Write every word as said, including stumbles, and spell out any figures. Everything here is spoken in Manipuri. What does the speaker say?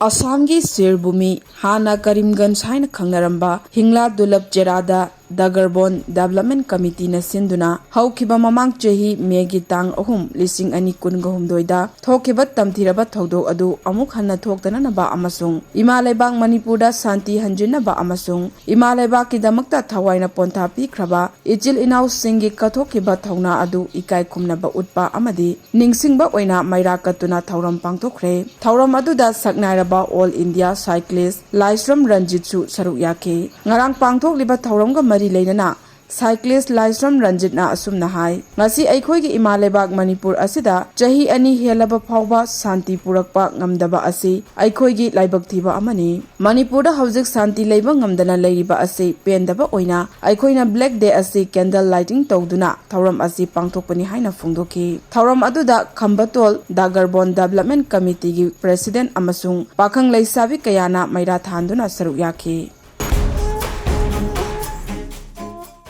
ꯑꯁꯥꯝꯒꯤ ꯁꯤꯔꯚꯨꯃꯤ, ꯍꯥꯟꯅ ꯀꯔꯤꯝꯒꯟꯖ ꯍꯥꯏꯅ ꯈꯪꯅꯔꯝꯕ ꯍꯤꯡꯂꯥ ꯗꯨꯂꯕ ꯖꯦꯔꯥꯗ ꯗꯒꯔꯕꯣꯟ ꯗꯦꯕꯂꯞꯃꯦꯟ ꯀꯃꯤꯇꯤꯅ ꯁꯤꯟꯗꯨꯅ ꯍꯧꯈꯤꯕ ꯃꯃꯥꯡ ꯆꯍꯤ ꯃꯦꯒꯤ ꯇꯥꯡ ꯑꯍꯨꯝ, ꯂꯤꯁꯤꯡ ꯑꯅꯤ ꯀꯨꯟꯒ ꯍꯨꯝꯗꯣꯏꯗ ꯊꯣꯛꯈꯤꯕ ꯇꯝꯊꯤꯔꯕ ꯊꯧꯗꯣꯛ ꯑꯗꯨ ꯑꯃꯨꯛ ꯍꯟꯅ ꯊꯣꯛꯇꯅꯅꯕ ꯑꯃꯁꯨꯡ ꯏꯃꯥ ꯂꯩꯕꯥꯛ ꯃꯅꯤꯄꯨꯔꯗ ꯁꯥꯟꯇꯤ ꯍꯟꯖꯤꯟꯅꯕ ꯑꯃꯁꯨꯡ ꯏꯃꯥ ꯂꯩꯕꯥꯛꯀꯤꯗꯃꯛꯇ ꯊꯋꯥꯏꯅ ꯄꯣꯟꯊꯥ ꯄꯤꯈ꯭ꯔꯕ ꯏꯆꯤꯜ ꯏꯅꯥꯎꯁꯤꯡꯒꯤ ꯀꯠꯊꯣꯛꯈꯤꯕ ꯊꯧꯅꯥ ꯑꯗꯨ ꯏꯀꯥꯏ ꯈꯨꯝꯅꯕ ꯎꯠꯄ ꯑꯃꯗꯤ ꯅꯤꯡꯁꯤꯡꯕ ꯑꯣꯏꯅ ꯃꯩꯔꯥ ꯀꯠꯇꯨꯅ ꯊꯧꯔꯝ ꯄꯥꯡꯊꯣꯛꯈ꯭ꯔꯦ꯫ ꯊꯧꯔꯝ ꯑꯗꯨꯗ ꯁꯛꯅꯥꯏꯔꯕ ꯑꯣꯜ ꯏꯟꯗꯤꯌꯥ ꯁꯥꯏꯀ꯭ꯂꯤꯁ ꯂꯥꯏꯁ꯭ꯔꯝ ꯔꯟꯖꯤꯠꯁꯨ ꯁꯔꯨꯛ ꯌꯥꯈꯤ꯫ ꯉꯔꯥꯡ ꯄꯥꯡꯊꯣꯛꯂꯤꯕ ꯊꯧꯔꯝꯒ ꯃꯔꯤ ꯂꯩꯅꯅ ꯁꯥꯏꯀ꯭ꯂꯤꯁ ꯂꯥꯏꯁ꯭ꯔꯝ ꯔꯟꯖꯤꯠꯅ ꯑꯁꯨꯝꯅ ꯍꯥꯏ, "ꯉꯁꯤ ꯑꯩꯈꯣꯏꯒꯤ ꯏꯃꯥ ꯂꯩꯕꯥꯛ ꯃꯅꯤꯄꯨꯔ ꯑꯁꯤꯗ ꯆꯍꯤ ꯑꯅꯤ ꯍꯦꯜꯂꯕ ꯐꯥꯎꯕ ꯁꯥꯟꯇꯤ ꯄꯨꯔꯛꯄ ꯉꯝꯗꯕ ꯑꯁꯤ ꯑꯩꯈꯣꯏꯒꯤ ꯂꯥꯏꯕꯛ ꯊꯤꯕ ꯑꯃꯅꯤ꯫ ꯃꯅꯤꯄꯨꯔꯗ ꯍꯧꯖꯤꯛ ꯁꯥꯟꯇꯤ ꯂꯩꯕ ꯉꯝꯗꯅ ꯂꯩꯔꯤꯕ ꯑꯁꯤ ꯄꯦꯟꯗꯕ ꯑꯣꯏꯅ ꯑꯩꯈꯣꯏꯅ ꯕ꯭ꯂꯦꯛ ꯗꯦ ꯑꯁꯤ ꯀꯦꯟꯗꯜ ꯂꯥꯏꯇꯤꯡ ꯇꯧꯗꯨꯅ ꯊꯧꯔꯝ ꯑꯁꯤ ꯄꯥꯡꯊꯣꯛꯄꯅꯤ" ꯍꯥꯏꯅ ꯐꯣꯡꯗꯣꯛꯈꯤ꯫ ꯊꯧꯔꯝ ꯑꯗꯨꯗ ꯈꯝꯕꯇꯣꯜ ꯗꯥꯒꯔꯕꯣꯟ ꯗꯦꯕꯂꯞꯃꯦꯟ ꯀꯃꯤꯇꯤꯒꯤ ꯄ꯭ꯔꯦꯁꯤꯗꯦꯟꯠ ꯑꯃꯁꯨꯡ ꯄꯥꯈꯪ ꯂꯩꯁꯥꯕꯤ ꯀꯌꯥꯅ ꯃꯩꯔꯥ ꯊꯥꯟꯗꯨꯅ ꯁꯔꯨꯛ ꯌꯥꯈꯤ꯫